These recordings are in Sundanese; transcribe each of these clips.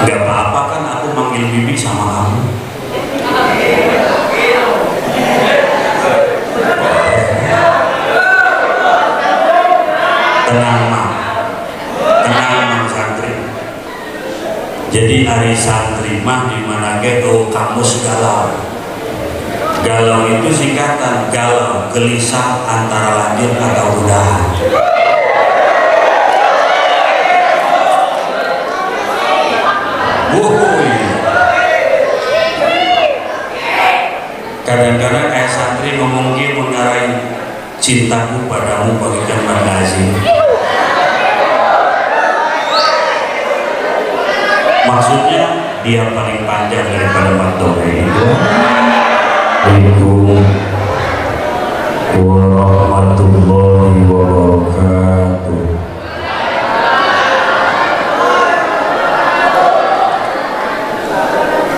Gak apa-apa kan aku manggil bibi sama kamu. Tenang Mang, tenang Mang santri. Jadi hari santri mah di mana gitu kamus galau. Galau itu singkatan galau, gelisah antara lanjut atau udahan. Wuhui. Kadang-kadang kayak santri ngomong gini mengarai cintaku padamu bagikan magazin. Maksudnya dia paling panjang daripada Mat Dohei itu. Assalamualaikum warahmatullahi wabarakatuh.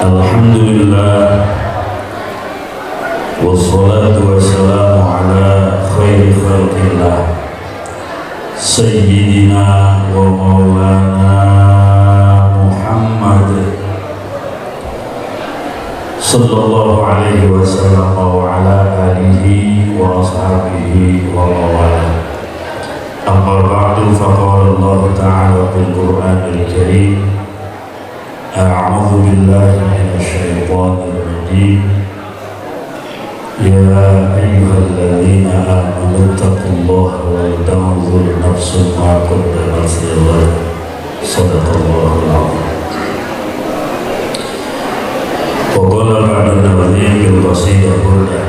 Alhamdulillah wassalatu wassalamu ala khairi khalqillah sayyidina wa maulana Muhammad sallallahu alaihi wasallam wa ala alihi wa ashabihi wa mawala. Amma ba'du, faqala Allah ta'ala fil Qur'anil Karim, a'udzu billahi minasy syaithanir rajim. Ya ayyuhalladzina amanu taqullaha wal tanzur nafsun ma qaddamat lighad. Shadaqallahul azim. وقال بعد النبي بالقصيدة برده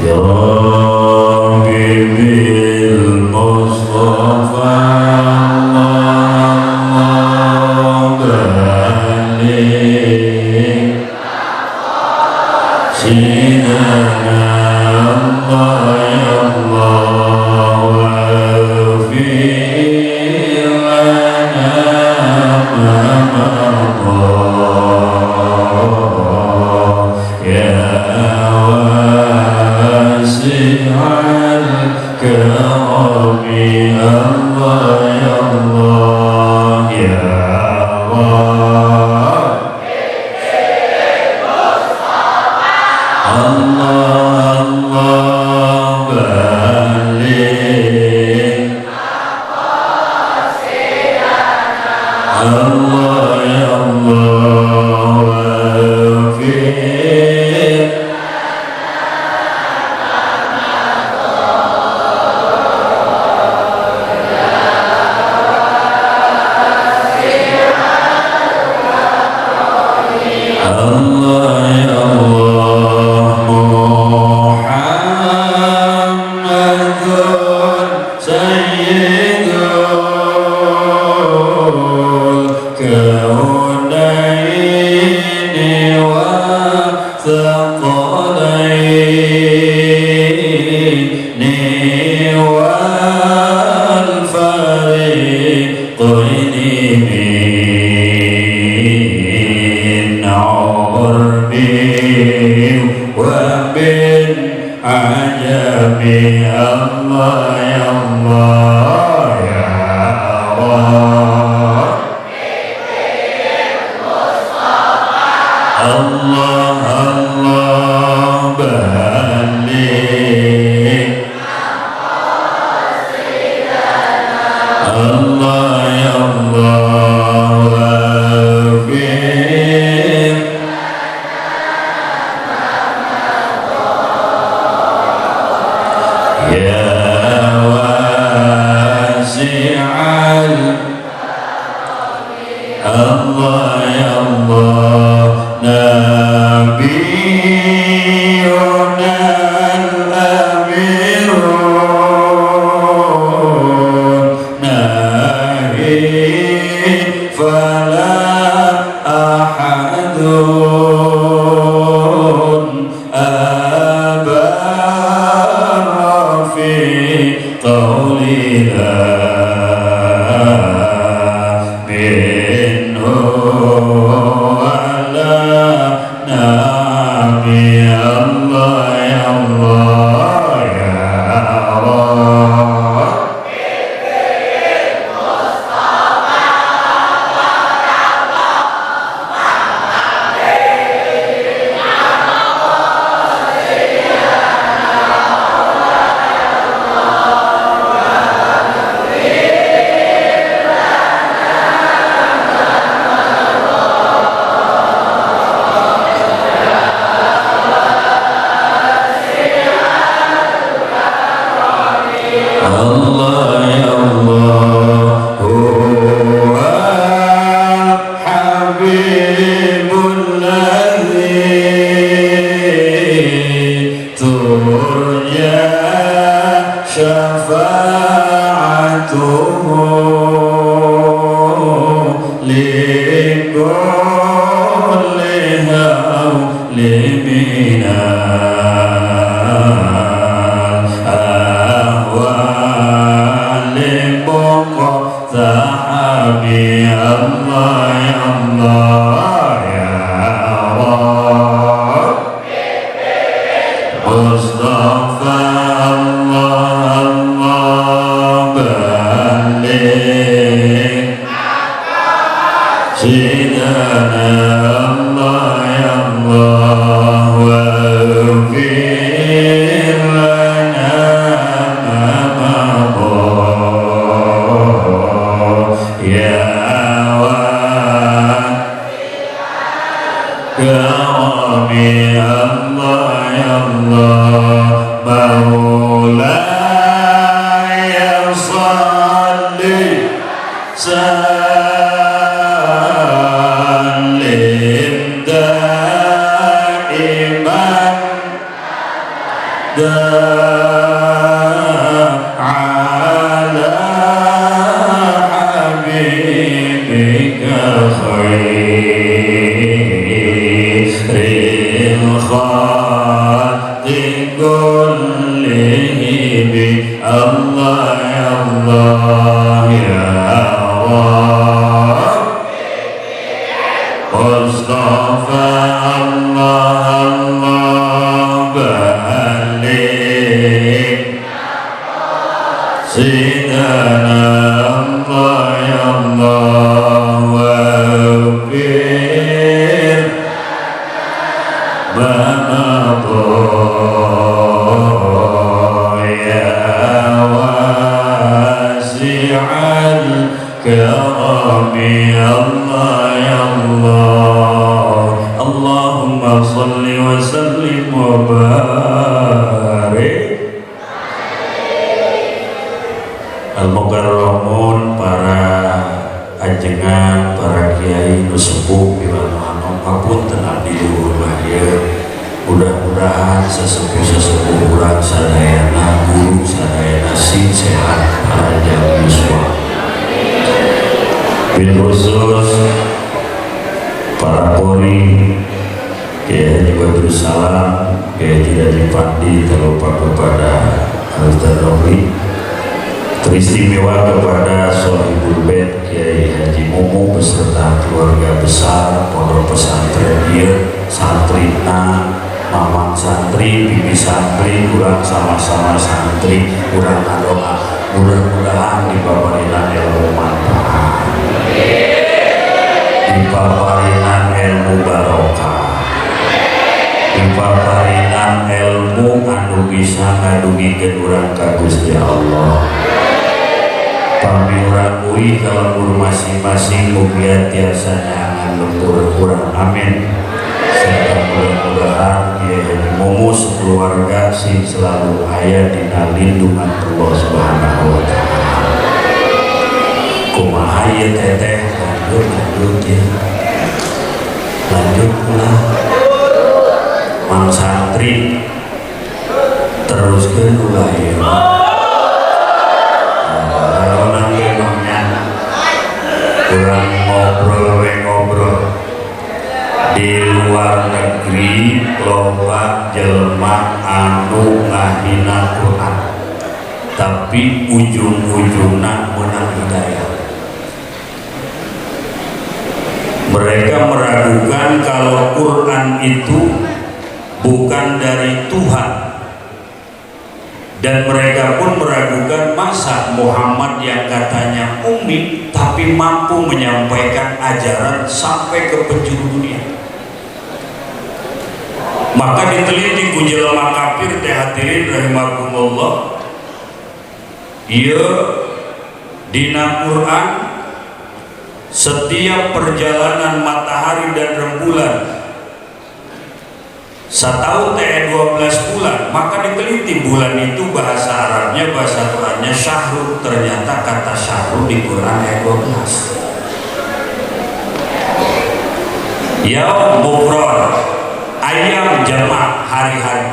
يا ربي بالمصطفى الله بلغ سيدنا الله يا الله واغفر لنا ما مضى يا واسع الكرم الله يا الله يا رب الله الله بلغ الله يا الله واغفر الله يا الله محمد سيد الكونين والثقلين والفريقين من عربي ومن عجم الله يا الله يا رب الله الله بلغ الله يا الله واغفر يا واسع الله يا الله نبينا الأمير نبي فلا أحد أبر في قولي لا منه ولا نبي الله يا الله يا رب كل هول من الأهوال مقتحم. الله يا الله يا رب مصطفى الله الله بلغ سيدنا الله يا الله واغفر لنا ما مضى يا كرم. الله يا الله مولاي صل سلم دائما على حبيبك خير الخلق كلهم. الله يا الله يا رب مصطفى الله الله بلغ سيدنا الله يا الله واغفر ما مضى يا واسع الكرم. الله يا الله اللهم صل وسلم وبارك. Al-Mukarramun, para ajengan, para kiai nu sepuh, piwanoanom, hapunten abdi luhur mah ieu. Mudah-mudahan sesepuh-sesepuh urang sadayana, guru sadayana sing sehat panjang yuswa. Bil khusus para qori, Kiai Haji Badrus Salam, Kiai Haji Dadi Pandi, terlupa kepada Ustaz Rofi, teristimewa kepada Sohibul Bait Kiai Haji Mumu beserta keluarga besar Pondok Pesantren ieu, santrina, mamang santri, bibi santri, kurang sama-sama santri, kurang doa, mudah-mudahan dipaparinan ilmu manfaat, dipaparinan ilmu barokah, dipaparinan ilmu anu bisa ngadugikeun urang ka Gusti Allah. Pami urang uih ka lembur masing-masing, mugia tiasa nyaangan lembur urang, amin. Serta mudah-mudahan Kiai Haji Mumu sekeluarga sing selalu aya dina lindungan Allah Subhanahu wa Ta'ala. Kumaha ieu teteh, lanjut lanjut ya, lanjut ulah mang santri, teruskeun ulah ieu. Orang memangnya kurang ngobrol we ngobrol. Di luar negeri loba jelema anu ngahina Quran, tapi ujung-ujungna menang hidayah. Mereka meragukan kalau Quran itu bukan dari Tuhan, dan mereka pun meragukan masa Muhammad yang katanya ummi tapi mampu menyampaikan ajaran sampai ke penjuru dunia. Maka diteliti ku jelema kafir teh, hadirin rahimakumullah, ieu dina Quran setiap perjalanan matahari dan rembulan setahun teh 12 bulan. Maka diteliti bulan itu bahasa Arabnya, bahasa Qurannya syahru. Ternyata kata syahru di Quran ayat 12. Ya mufrad, ayam jamak, hari-hari.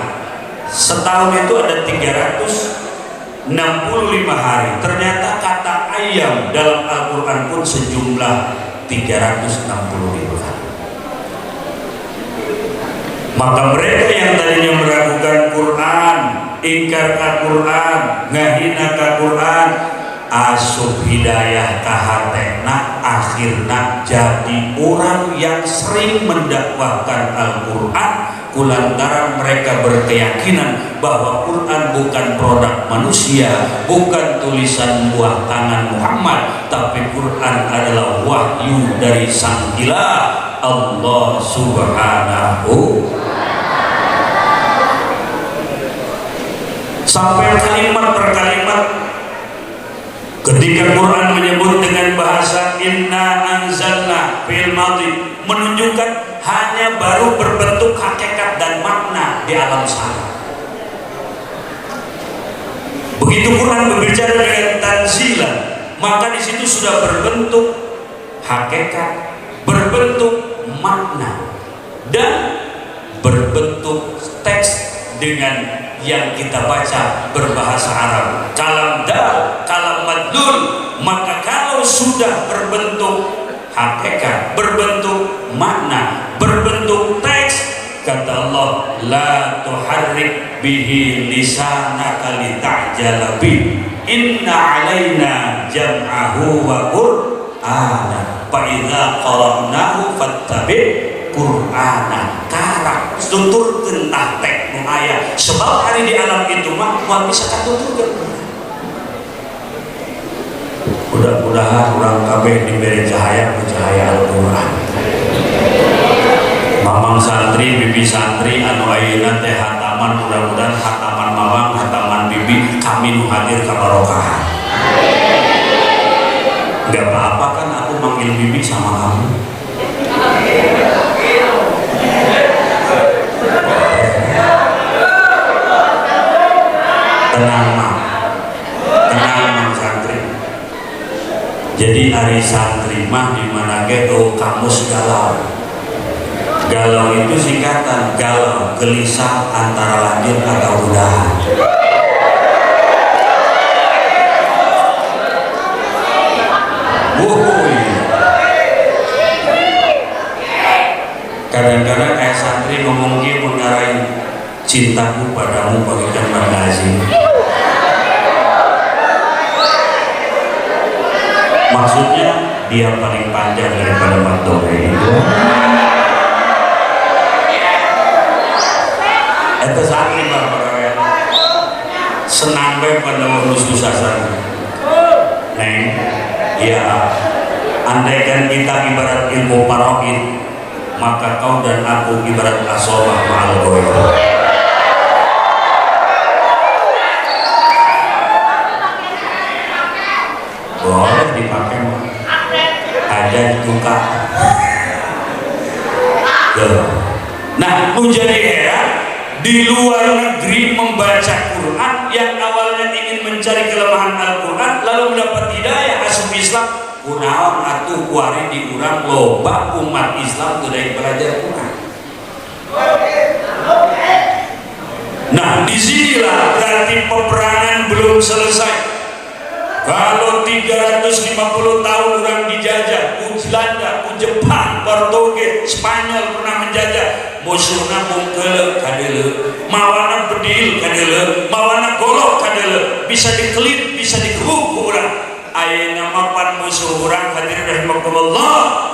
Setahun itu ada 365 hari. Ternyata kata ayam dalam Al-Quran pun sejumlah 365 kali. Maka mereka yang tadinya meragukan Quran, ingkar ka Quran, ngahina ka Quran, asup hidayah ka hatena, akhirna jadi orang yang sering mendakwahkan Al-Quran kulantaran mereka berkeyakinan bahwa Quran bukan produk manusia, bukan tulisan buah tangan Muhammad, tapi Quran adalah wahyu dari Sang Ilah Allah Subhanahu. Sampai kalimat per kalimat, ketika Quran menyebut dengan bahasa inna anzalna fi'il madhi, menunjukkan hanya baru berbentuk hakikat dan makna di alam sana. Begitu Quran berbicara dengan tanzilan, maka di situ sudah berbentuk hakikat, berbentuk makna, dan berbentuk teks dengan yang kita baca berbahasa Arab. Kalam dal, kalam madlul. Maka kalau sudah berbentuk hakikat, berbentuk makna, berbentuk teks, kata Allah, la tuharrik bihi lisanaka lita'jala bi, inna alaina jam'ahu wa qur'ana fa idza qara'nahu fattabi' qur'ana. Karak tuturkeun tah tek nu aya, sebab hari di alam itu mah moal bisa katuturkeun. Mudah-mudahan urang kabeh diberi cahaya ku cahaya Al-Qur'an. Mamang santri, bibi santri anu ayeuna teh hataman, mudah-mudahan hataman mamang, hataman bibi kami nu hadir kabarokahan. Enggak apa-apa kan aku manggil bibi sama kamu? Tenang mang, tenang mang santri. Jadi ari santri mah di mana ge kamus galau. Galau itu singkatan galau, gelisah antara lanjut atau udahan. Wuhui. Kadang-kadang kayak santri ngomong dia mengarai cintaku padamu bagaikan magazin. Maksudnya dia paling panjang daripada Mat Dohey itu. Itu santri bapak senang bae pada waktu susah sana. Neng, ya, andaikan kita ibarat ilmu faraid, maka kau dan aku ibarat asobah ma'al ghair. Boleh dipakai mah, aja dibuka. Nah, menjadi heran di luar negeri membaca Quran yang awalnya ingin mencari kelemahan Al-Quran lalu mendapat hidayah asup Islam, kunaon atuh kuari di urang loba umat Islam teu belajar Quran. Nah, disinilah berarti peperangan belum selesai. Kalau 350 tahun orang dijajah, ku Belanda, ku Jepang, Portugis, Spanyol pernah menjajah, musuhna bungkeuleuh kadeuleu, mawana bedil kadeuleu, mawana golok kadeuleu, bisa dikelit, bisa digebuk ku urang. Ayeuna mah pan musuh urang hadirin rahimakumullah,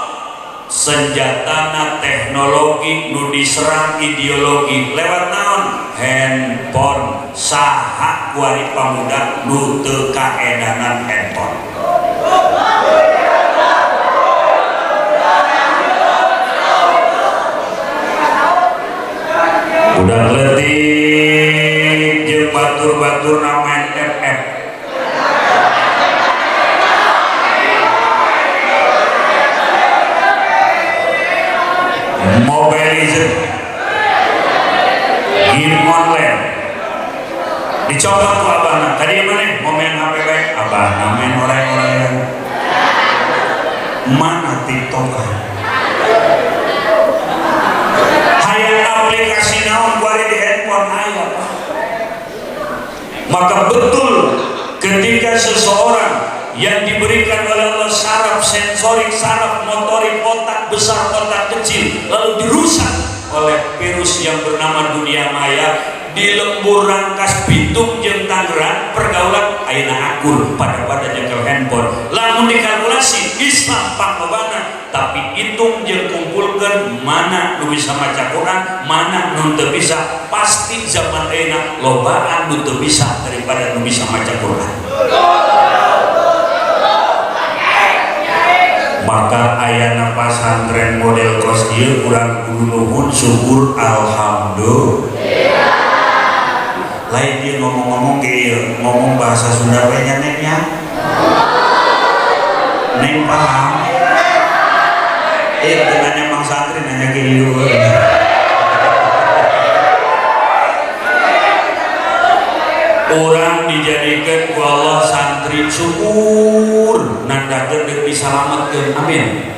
senjatana teknologi nu diserang ideologi lewat naon? Handphone. Saha kuari pamuda nu teu kaedanan handphone? Udah leutik jeung batur-batur main FF. Mobile Legend, game online, dicoba tuh abahna. Tadi mana mau main HP baik, abahna main orang-orang mana TikTok, hayang aplikasi naon kuari di handphone aya. Maka betul ketika seseorang yang diberikan oleh Allah saraf sensorik, saraf motorik, otak besar, otak kecil, lalu dirusak oleh virus yang bernama dunia maya. Di lembur Rangkasbitung jeung Tangerang pergaulan ayeuna akur pada nyekel handphone. Lamun dikalkulasi Islam panglobana, tapi hitung jeung kumpulkeun mana nu bisa maca Quran, mana nu teu bisa, pasti zaman ayeuna lobaan nu teu bisa daripada nu bisa maca Quran. Maka ayana pasantren model kos ieu urang kudu nuhun syukur alhamdulillah. Lain dia ngomong-ngomong ke ngomong bahasa Sunda we nya neng nya. Neng paham? Teu nanya mang santri nanya ke ieu. Orang dijadikan ku Allah santri syukur nandakeun deuk disalametkeun, amin.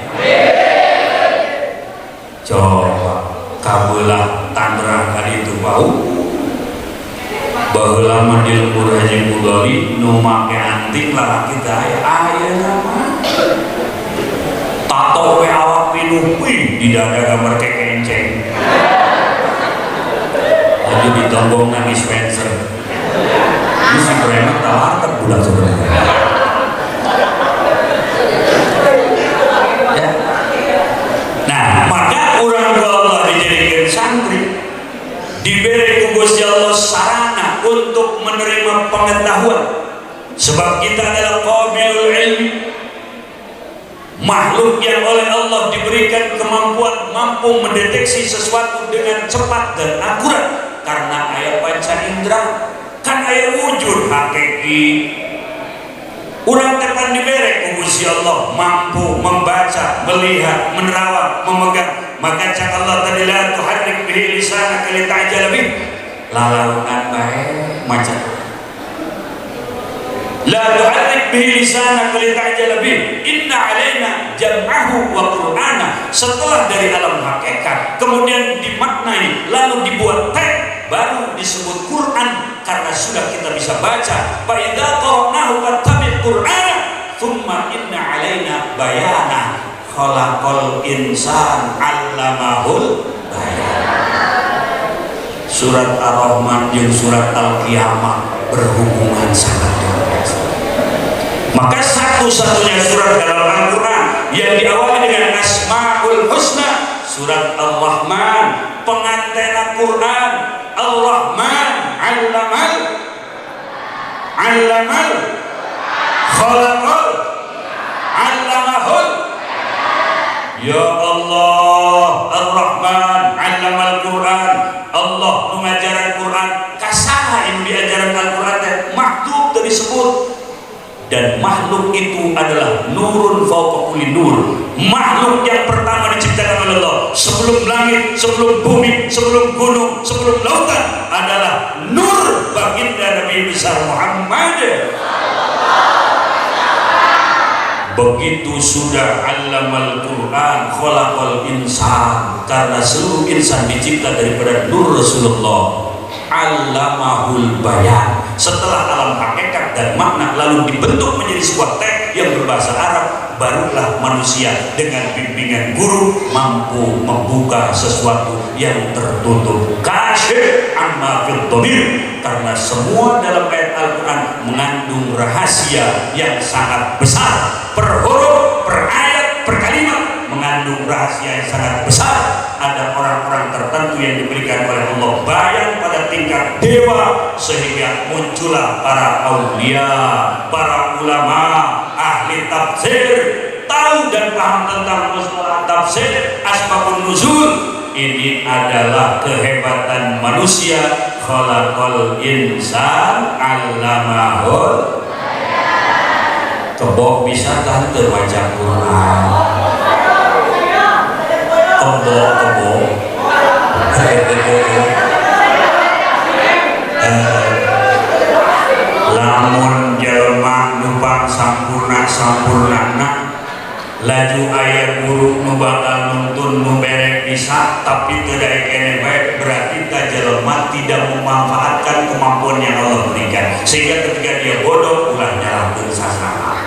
Coba kabelah Tangerang ka ditu bau. Baheula mah di lembur Haji Mudoli nu make anting lalaki teh aya ayeuna mah tato we awak pinuh wih di dada gambar kekenceng. Laju ditonggong nangis Spencer. Ini si preman tawarkan budak sebenarnya. Ya. Nah, maka urang ku Allah dijadikan santri, diberi ku Gusti Allah sarana untuk menerima pengetahuan. Sebab kita adalah qabilul ilmi, makhluk yang oleh Allah diberikan kemampuan mampu mendeteksi sesuatu dengan cepat dan akurat karena aya panca indera, kan aya wujud hakiki. Urang teh pan dibere ku Gusti Allah mampu membaca, melihat, menerawang, memegang. Maka cak Allah tadi la tuharrik bihi lisanaka lita'jala bih. Lalaunan bae maca. La tuharrik bihi lisanaka lita'jala bih. Inna alaina jam'ahu wa qur'ana. Setelah dari alam hakikat kemudian dimaknai lalu dibuat teks baru disebut Quran karena sudah kita bisa baca. Fa idza qara'nahu fattabi' qur'ana thumma inna alaina bayana. Khalaqal insan 'allamahul bayan. Surat Ar-Rahman jeung surat Al-Qiyamah berhubungan sangat dekat. Maka satu-satunya surat dalam Al-Quran yang diawali dengan Asmaul Husna, surat Ar-Rahman, pengantin Al-Quran, Ar-Rahman, 'allamal, 'allamal, khalaqal, 'allamahul. Ya Allah, Ar-Rahman, 'allamal Quran. Allah mengajaran Quran. Kasaha yang diajaran Al-Quran teh makhluk teu disebut. Dan makhluk itu adalah nurun fauqa kulli nur. Makhluk yang pertama diciptakan oleh Allah sebelum langit, sebelum bumi, sebelum gunung, sebelum lautan adalah nur baginda Nabi besar Muhammad. Begitu sudah 'allamal Quran, khalaqal insan, karena seluruh insan dicipta daripada nur Rasulullah. 'Allamahul bayan. Setelah alam hakikat dan makna lalu dibentuk menjadi sebuah teks yang berbahasa Arab, barulah manusia dengan bimbingan guru mampu membuka sesuatu yang tertutup. Kasyif amma fid dhamir, karena semua dalam ayat Al-Quran mengandung rahasia yang sangat besar. Per huruf, per ayat, per kalimat mengandung rahasia yang sangat besar. Ada orang-orang tertentu yang diberikan oleh Allah bayan pada tingkat dewa, sehingga muncullah para aulia, para ulama, ahli tafsir, tahu dan paham tentang mustalah tafsir, asbabun nuzul. Ini adalah kehebatan manusia. Khalaqal insan 'allamahul. Kebo bisa tante baca Quran. Kebo kebo. Lamun jelema nu pang sampurna sampurnana laju aya guru nu bakal nuntun nu bere bisa tapi teu daek keneh bae, berarti ta jelema tidak memanfaatkan kemampuan yang Allah berikan, sehingga ketika dia bodoh ulah nyalahkeun sasama.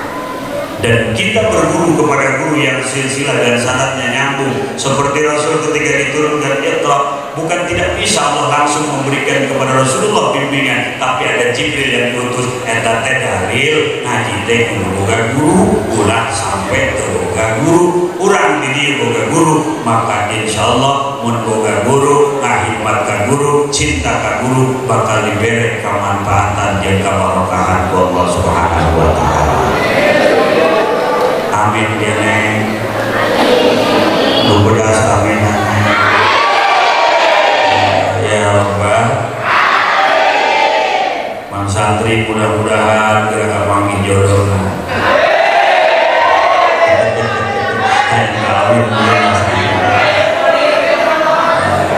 Dan kita berguru kepada guru yang silsilah dan sanadnya nyambung. Seperti Rasul ketika diturunkan Iqra, bukan tidak bisa Allah langsung memberikan kepada Rasulullah bimbingan, tapi ada Jibril yang diutus. Eta teh dalil ngaji teh kudu boga guru, ulah sampai teu boga guru. Urang di dieu boga guru, maka insyaallah mun boga guru, ngahidmat ka guru, cinta ka guru, bakal dibere kamanfaatan jeung kabarokahan ku Allah Subhanahu wa taala. Amin ya neng. Nu pedas amin. Ya Rabbal. Mang santri mudah-mudahan geura kapanggih jodohna. Hayang kawin mah.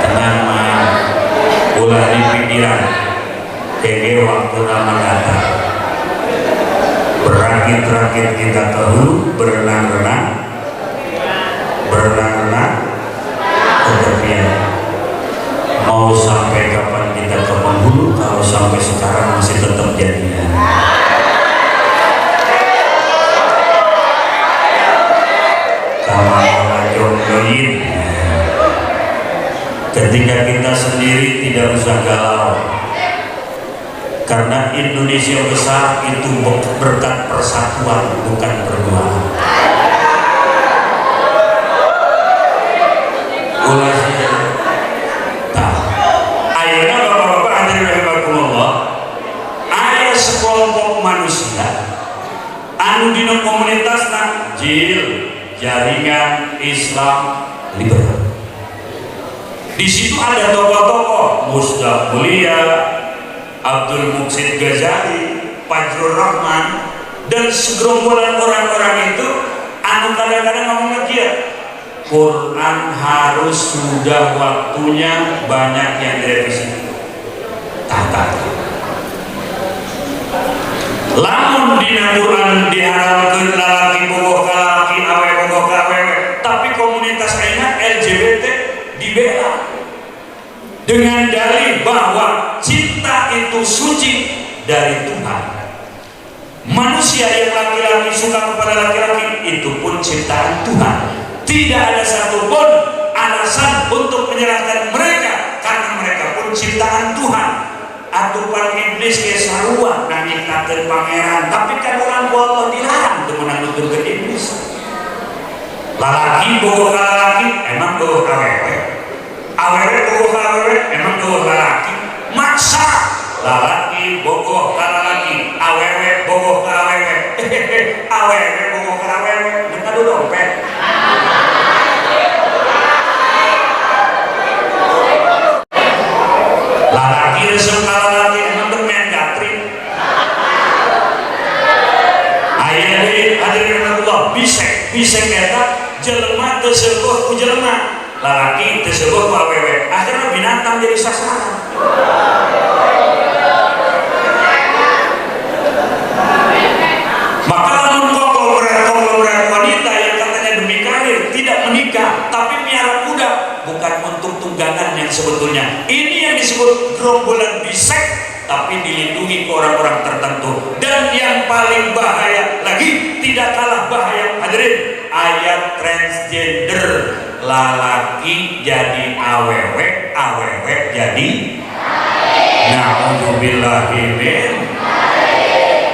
Tenang mah. Ulah di pikiran. Kege waktu nama datang. Berakit-rakit kita ke hulu, berenang-renang, berenang-renang ke tepian. Mau sampai kapan kita ke penghulu kalau sampai sekarang masih tetap jadian? Join. Ketika kita sendiri tidak usah galau, karena Indonesia besar itu berkat persatuan, bukan perduaan. Ulah tah. Ayeuna bapak-bapak hadirin rahimakumullah, aya sekelompok manusia anu dina komunitasna JIL, Jaringan Islam Liberal. Di situ ada tokoh-tokoh Musdah Mulia, Abdul Muqsit Ghazali, Fajrul Rahman, dan segerombolan orang-orang itu anu kadang-kadang ngomong kieu, Quran harus sudah waktunya banyak yang direvisi. Tah. Lamun dina Quran diharamkeun lalaki bogoh ka lalaki, awewe bogoh ka awewe, tapi komunitas ayeuna LGBT dibela dengan dalih bahwa cinta itu suci dari Tuhan. Manusia yang laki-laki suka kepada laki-laki itu pun ciptaan Tuhan. Tidak ada satupun alasan untuk menyalahkan mereka karena mereka pun ciptaan Tuhan. Atupan iblis ke sarua nyiptakeun pangeran, tapi kan orang ku Allah dilarang teu meunang nuturkeun iblis. Lalaki bogoh ka lalaki emang bogoh ka awewe, awewe bogoh ka awewe emang bogoh lalaki. Maksa lalaki bogoh ka lalaki, awewe bogoh ka awewe, awewe bogoh ka awewe, deuk adu dompet. Lalaki resep ka lalaki emang deuk main gatrik. Aya deui hadirin Allah, bisek bisek eta jelema teu seueuh ku jelema, lalaki teu seueuh ku awewe, akhirnya binatang jadi sasaran. Maka lamun konglomerat wanita yang katanya demi karir tidak menikah tapi miara kuda, bukan untuk tunggangan yang sebetulnya. Ini yang disebut gerombolan bisek tapi dilindungi ke orang-orang tertentu. Dan yang paling bahaya lagi, tidak kalah bahaya hadirin, ayat transgender, lalaki jadi awewe, awewe jadi na'udzubillahi min.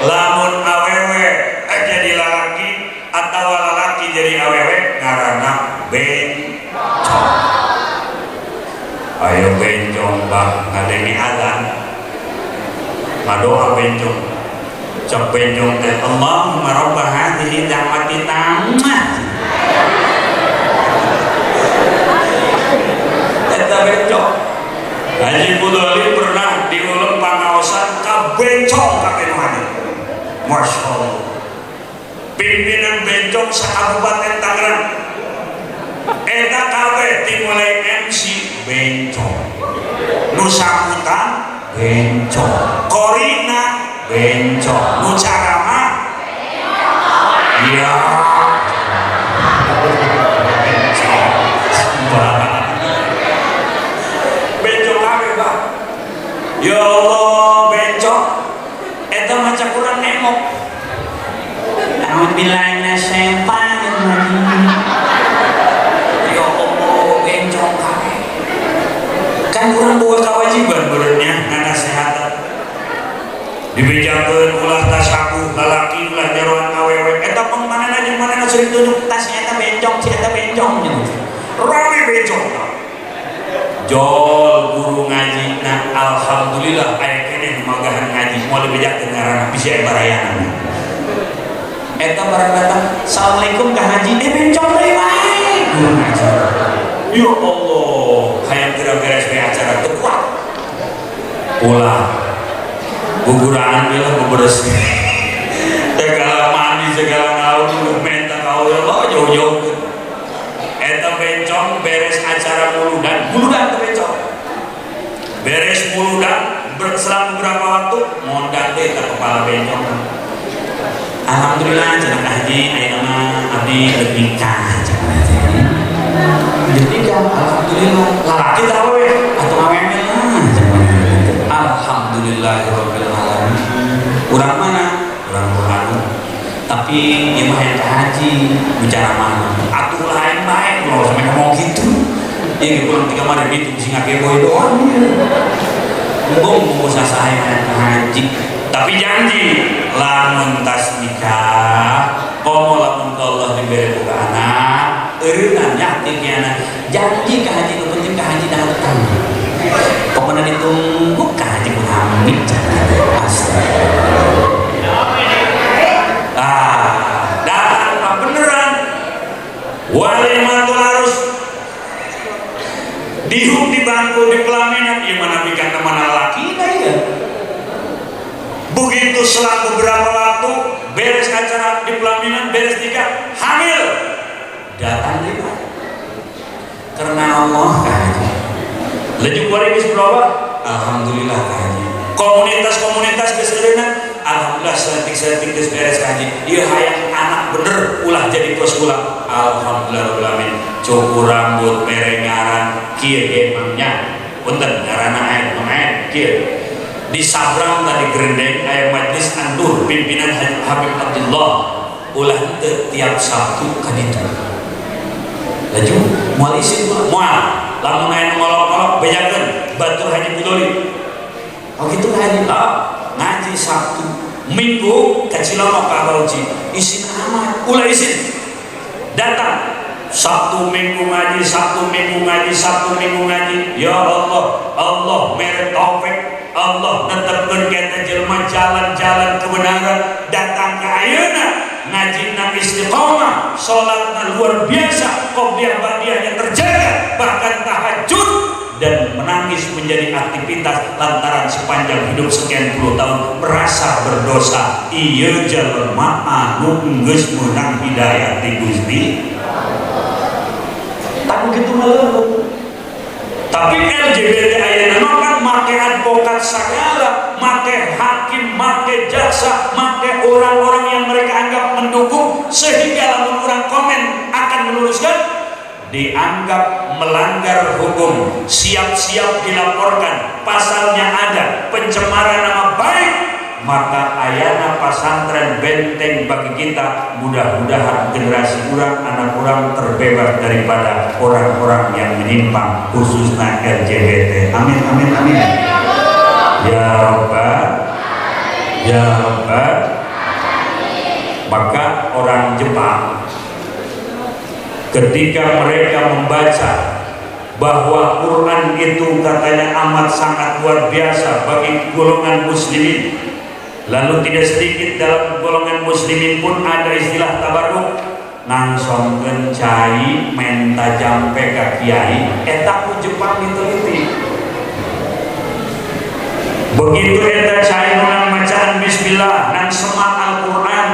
Lamun awewe jadi lalaki atau lalaki jadi awewe ngaranna bencong. Ayo bencong bang ngadenge azan ngadoa bencong, cek bencong teh Allahumma rabba hadhihi da'wati tammah. Eta bencong. Haji Budoli pernah diulem pangaosan ka bencong kabeh nu hadir. Masya Allah. Pimpinan bencong sakabupaten Tangerang. Eta kabeh dimulai MC bencong, nu sambutan bencong, korina bencong, nu caramah ya bencong, bencong kabeh Pak. Ya Allah bencong, eta maca Quran nengok. A'udzubillahi. ditunjuk tas si eta bencong, si eta bencong gitu. Rame bencong. Jol guru ngaji, nah alhamdulillah aya keneh nu magahan ngaji, moal dibejakeun ngaranna bisi aya barayana. Eta barang datang, "Assalamualaikum Kak Haji." Eh, bencong deui wae guru ngaji. Ya Allah, hayang geura beres we acara teu kuat. Pulang. Guguraan we lah beberes. Segala mandi, segala naon, minta ka Allah jauh-jauh. Eta bencong beres acara muludan, muludan teh bencong. Beres muludan, berselang beberapa waktu ngondang deh ka kepala bencong. "Alhamdulillah," cenah, "Ka Haji, ayeuna mah abdi rek nikah," cenah. "Rek nikah, alhamdulillah. Lalaki tah awewe?" "Atuh awewe lah," cenah. "Alhamdulillahirabbil alamin. Urang mana?" "Urang Purhanu. Tapi ieu mah hayang ka haji, bicara mana?" "Atuh lain bae, ulah sampe ngomong gitu. Ieu pulang tiga mah itu bisi ngakeboy doang. Embung mau sasaha hayang ka haji. Tapi janji lamun tas nikah, komo lamun ka Allah diberi boga anak, eureunnan nya ti anak. Janji ka haji, nu penting ka haji dah utang. Pokoknya ditunggu ka haji mun hamil." Astaga. Ah, datang pak beneran. Walimatul arus dihuk di bangku di pelaminan, ieu mana bikan mana laki dah ya. Begitu selang beberapa waktu beres acara di pelaminan, beres nikah, hamil. Datang dia. Karena Allah Kak Haji. Laju kuari geus berapa? Alhamdulillah Kak Haji. Komunitas-komunitas geus alhamdulillah selentik-selentik geus beres Kak Haji. Ieu hayang anak bener ulah jadi kos kula. Alhamdulillah rabbil alamin. Cukur rambut mere ngaran kieu ge emangnya. Punten ngaranna aya Mang aya kieu. Di sabrang tadi Gerendeng aya Majlis An-Nur pimpinan Habib Abdullah, ulah henteu tiap Sabtu ka ditu. Laju moal isin moal, lamun aya nu ngolok-ngolok bejakeun batur Haji Budoli. Oh gitu Haji, ah, ngaji Sabtu Minggu ka Cilongok ka Bauci, isin amat ulah isin datang. Sabtu Minggu ngaji, Sabtu Minggu ngaji, Sabtu Minggu ngaji. Ya Allah, Allah mere taufik, Allah netepkeun kita jelema jalan-jalan kebenaran, datang ke ayeuna ngajina istiqomah, salatna luar biasa, qobliyah ba'diyahnya terjaga, bahkan tahajud dan menangis menjadi aktivitas lantaran sepanjang hidup sekian puluh tahun merasa berdosa. Ieu jelema anu geus meunang hidayah ti Gusti. Tak begitu melulu. Tapi LGBT ayeuna mah kan make advokat segala, make hakim, make jaksa, make orang-orang yang mereka anggap mendukung, sehingga lamun orang komen akan meluruskan dianggap melanggar hukum, siap-siap dilaporkan, pasalnya ada pencemaran nama baik. Maka ayana pasantren benteng bagi kita, mudah-mudahan generasi urang, anak urang terbebas daripada orang-orang yang menyimpang, khususnya LGBT. Amin amin amin ya Rabbal ya Rabbal. Maka orang Jepang ketika mereka membaca bahwa Quran itu katanya amat sangat luar biasa bagi golongan muslimin, lalu tidak sedikit dalam golongan muslimin pun ada istilah tabarruk, ngangsongkeun cai menta jampe ka kiai. Eta ku Jepang diteliti. Begitu eta cai menang bacaan bismillah nang semak Al-Quran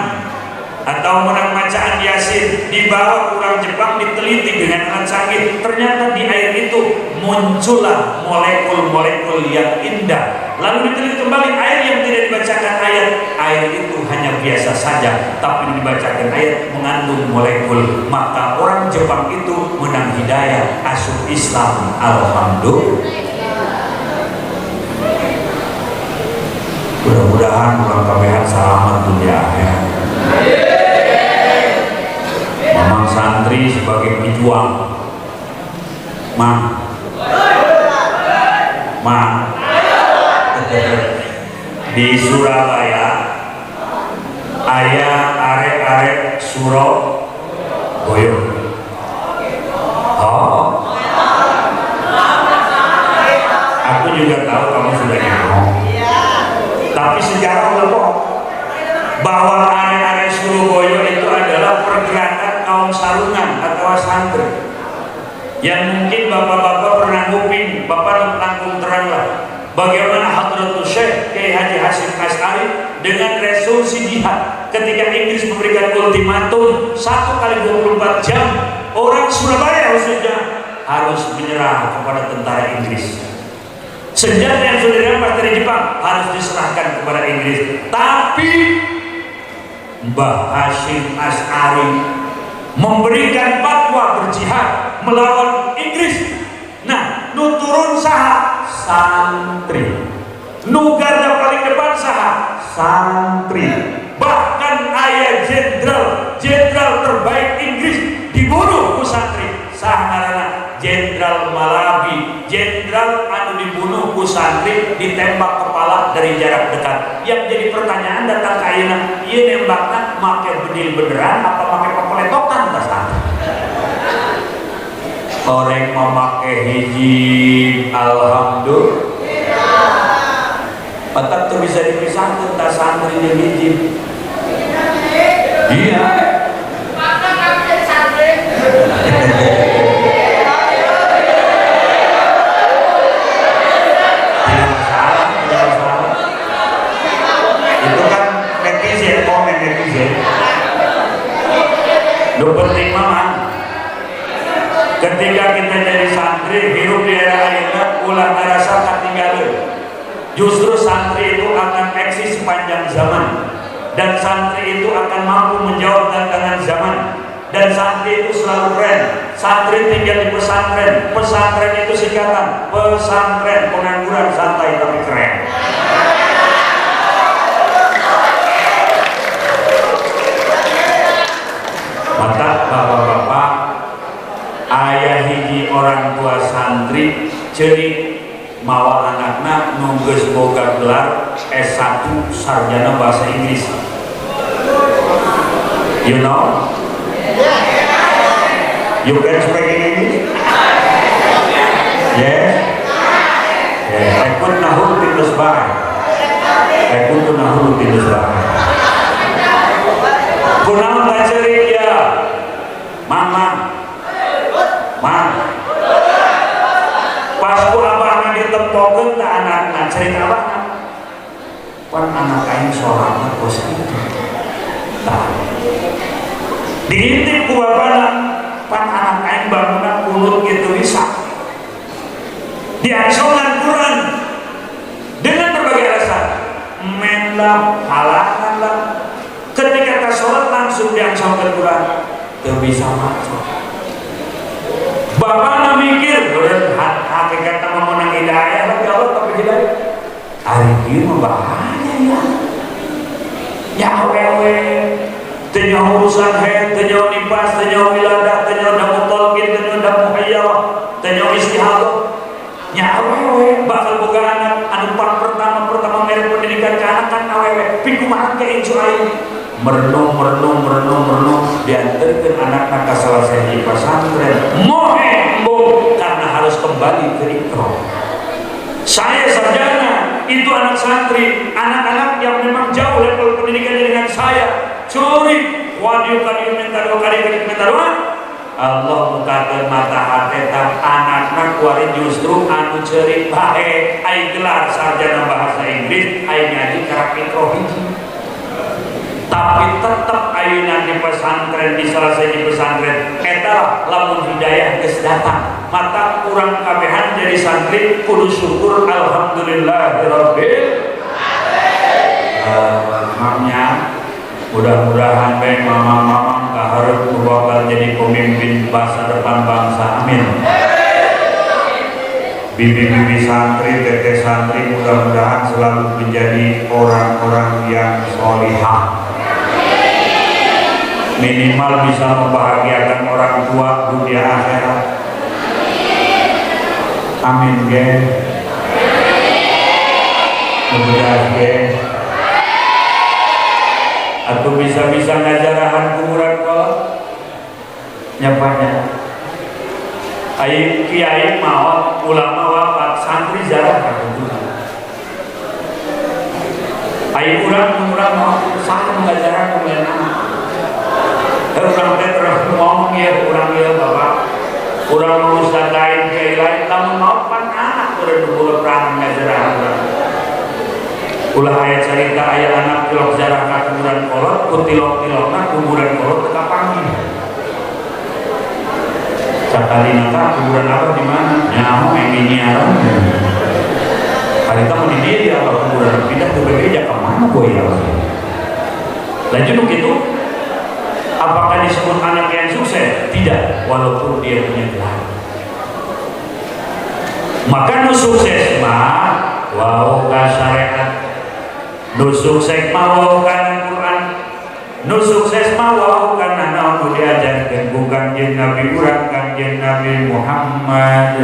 atau menang bacaan Yasin, dibawa orang Jepang diteliti dengan alat canggih, ternyata di air itu muncullah molekul-molekul yang indah. Lalu diteliti kembali, air yang tidak dibacakan ayat, air itu hanya biasa saja, tapi dibacakan ayat mengandung molekul. Maka orang Jepang itu menang hidayah, asup Islam. Alhamdulillah. Mudah-mudahan urang kabehan selamat dunia akhirat. Mamang santri sebagai pejuang, Mang, Mang, di Surabaya aya arek-arek suro. Surabaya. Oh, aku juga tahu kamu sudah nyaho. Tapi sejarah udah bohong bahwa arek-arek Surabaya itu adalah pergerakan kaum sarungan atau santri. Yang mungkin bapak-bapak pernah nguping, bapak langkung terang lah. Bagaimana Hadratus Syekh Kiai Haji Hasyim Asy'ari dengan resolusi jihad ketika Inggris memberikan ultimatum 1 kali 24 jam, orang Surabaya khususnya harus menyerah kepada tentara Inggris. Senjata yang sudah dirampas dari Jepang harus diserahkan kepada Inggris. Tapi Mbah Hasyim Asy'ari memberikan fatwa berjihad melawan Inggris. Nah, nu turun saha? Santri. Nu garda paling depan saha? Santri. Bahkan ayah jenderal, jenderal terbaik Inggris dibunuh ku santri. Saha ngaranna? Jenderal Mallaby, jenderal anu dibunuh ku santri, ditembak kepala dari jarak dekat. Yang jadi pertanyaan datang ka ayeuna, ieu nembakna make bedil beneran apa make pepeletokan tah santri? Orang memakai hijab, alhamdulillah. Otak tuh bisa dipisahkan tas santri jeung hijab. Iya. Tidak masalah, tidak masalah. Itu kan netizen, komen netizen. Lu penting mah ketika kita jadi santri hirup di era ayeuna ulah ngarasa ketinggalan. Justru santri itu akan eksis sepanjang zaman, dan santri itu akan mampu menjawab tantangan zaman, dan santri itu selalu keren. Santri tinggal di pesantren, pesantren itu singkatan pesantren pengangguran santai tapi keren. Maka bapak-bapak, ayah hiji orang tua santri ceurik mawa anakna nu geus boga gelar S1 sarjana bahasa Inggris. You know? You can speak in English? Yes? Yeah. I could nahu tinus bae. I could nahu tinus bae. Kunaon teh ceurik ya? Mamang. Mang. Pas ku abahna ditempokeun ka anakna, cerita abahna. Pan anak aing sorangan kos kitu. Tah. Diintip ku bapana, pan anak aing bangunna kunut kitu bisa. Diangsongan Quran dengan berbagai alasan. Men lah, halangan lah. Ketika ka sholat langsung diangsongkeun Quran, teu bisa maca. Bapana mikir, beureun hakikatna mah meunang hidayah tapi Allah tapi hidayah. Ari kieu mah bahaya ya. Ya awewe teu nyaho urusan haid, teu nyaho nifas, teu nyaho wiladah, teu nyaho damu talqin, teu nyaho damu hayyah, teu nyaho istihadah. Nya awewe bakal boga anak anu pertama mere pendidikan ka anak kan awewe. Pikumaha ke incu aing? Merenung, merenung, merenung, merenung, diantarkan anaknya ke salah satu pesantren. Mohe embung karena harus kembali ke Iqra. Saya sarjana, itu anak santri, anak-anak yang memang jauh level pendidikannya dengan saya. Curi, wadiu kadiu minta doa, kadiu kadiu minta doa. Allah mukakeun mata hate tah anakna kuari justru anu ceurik bae, ai gelar sarjana bahasa Inggris, ai ngaji karak Iqra hiji. Tapi tetap ayeuna di pesantren, di salah satu pesantren eta lah lamun hidayah geus datang, mata kurang kabehan jadi santri kudu syukur alhamdulillahirabbil alamin. Mudah-mudahan bae mamang-mamang kaharep bakal jadi pemimpin masa depan bangsa, amin. Bibi-bibi santri, teteh santri mudah-mudahan selalu menjadi orang-orang yang solihah, minimal bisa membahagiakan orang tua dunia akhirat, amin ge. Mudah ge atau bisa-bisa ngajarahan kuburan kolot. Nyapanya ai kiai maot, ulama wafat, santri jarang ka kuburan. Ai urang, urang maot, saha nu ngajarah nu meunang? Urang teh terus ngomong ya, urang ya, bapak urang, ustad lain, kiai lain, lamun maot pan anak udah boga peran ngajarah urang. Ulah aya carita aya anak tilok jarah ka kuburan kolot, ku tilok-tilokna kuburan kolot teu kapanggih. Sakalina ka kuburan apa di mana? Nyaho yang nyiaran. Harita mah di dieu apa kuburan pindah ke bebeja ke mana boy ya? Lanjut gitu, apakah disebut anak yang sukses? Tidak, walaupun dia punya gelar. Maka nu sukses mah wawuh ka syariat, nu sukses mah wawuh kana Quran, nu sukses mah wawuh kana naon nu diajarkeun ku Kangjeng Nabi urang, Kangjeng Nabi Muhammad.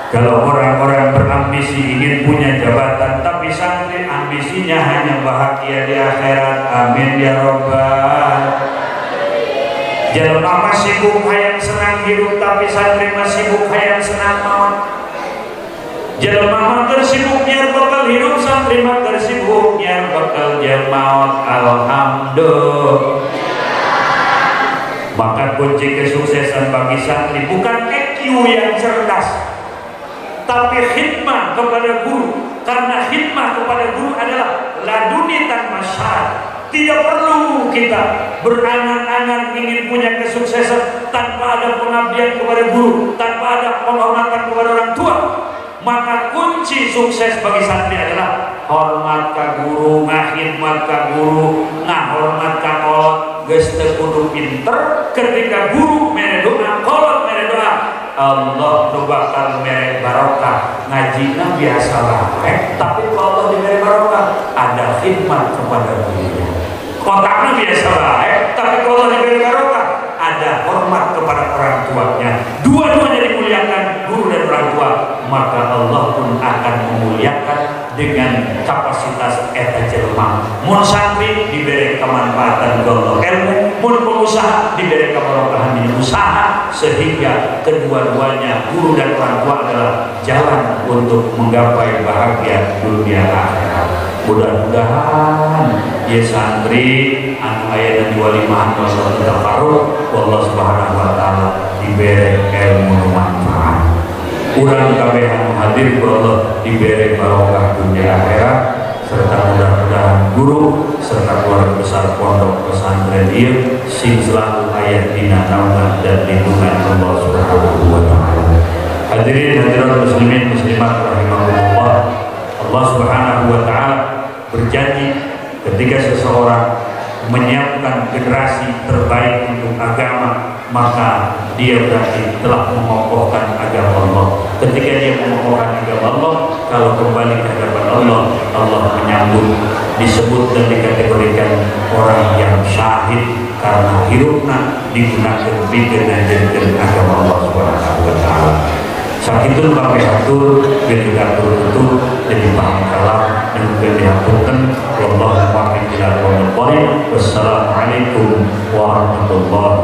Kalau orang-orang berambisi ingin punya jabatan, tapi santri ambisinya hanya bahagia di akhirat. Amin ya robbal. Jelema mah sibuk hayang senang hidup, tapi santri mah sibuk hayang senang maut. Jelema mah keur sibuk nyiar bekal hidup, santri mah keur sibuk nyiar bekal jeung maut. Alhamdulillah. Maka kunci kesuksesan bagi santri bukan EQ yang cerdas, tapi khidmah kepada guru, karena khidmah kepada guru adalah laduni tanpa syarat. Tidak perlu kita berangan-angan ingin punya kesuksesan tanpa ada pengabdian kepada guru, tanpa ada penghormatan kepada orang tua. Maka kunci sukses bagi santri adalah hormat ka guru, ngakhidmat ka guru, ngahormat ka kolot. Geus teu kudu pinter, ketika guru mere doa, kolot mere doa, Allah nu bakal mere barokah. Ngajina biasa bae, tapi kalau Allah diberi barokah, ada khidmat kepada guru. Otaknya biasa bae, tapi kalau Allah diberi barokah, ada hormat kepada orang tuanya. Dua-duanya dimuliakan, guru dan orang tua, maka Allah pun akan memuliakan dengan kapasitas eta jelema. Mun santri diberi kemanfaatan ku Allah ilmu, mun pengusaha diberi kebarokahan di usaha, sehingga kedua-duanya, guru dan orang tua, adalah jalan untuk menggapai bahagia dunia akhirat. Mudah-mudahan ya santri anu aya di walimahan Allah tetap tabaruk, Allah Subhanahu wa taala diberi ilmu manfaat. Urang kabeh anu hadir ku Allah diberi barokah dunia akhirat, serta mudah-mudahan guru serta keluarga besar pondok pesantren ieu sing selalu aya dina naungan dan lindungan Allah Subhanahu wa taala. Hadirin hadirat, muslimin muslimat rahimakumullah. Allah Subhanahu wa taala berjanji ketika seseorang menyiapkan generasi terbaik untuk agama, maka dia berarti telah mengokohkan agama Allah. Ketika dia mengokohkan agama Allah, kalau kembali ke hadapan Allah, Allah menyambut, disebut dan dikategorikan orang yang syahid karena hirupna digunakan pikeun ngajarkeun agama Allah Subhanahu wa taala. Sakitu kami hatur, bilih atur tutur jadi paham kalam dan juga dihaturkan. Wallahu muwaffiq ila aqwamit thoriq. Wassalamualaikum warahmatullahi.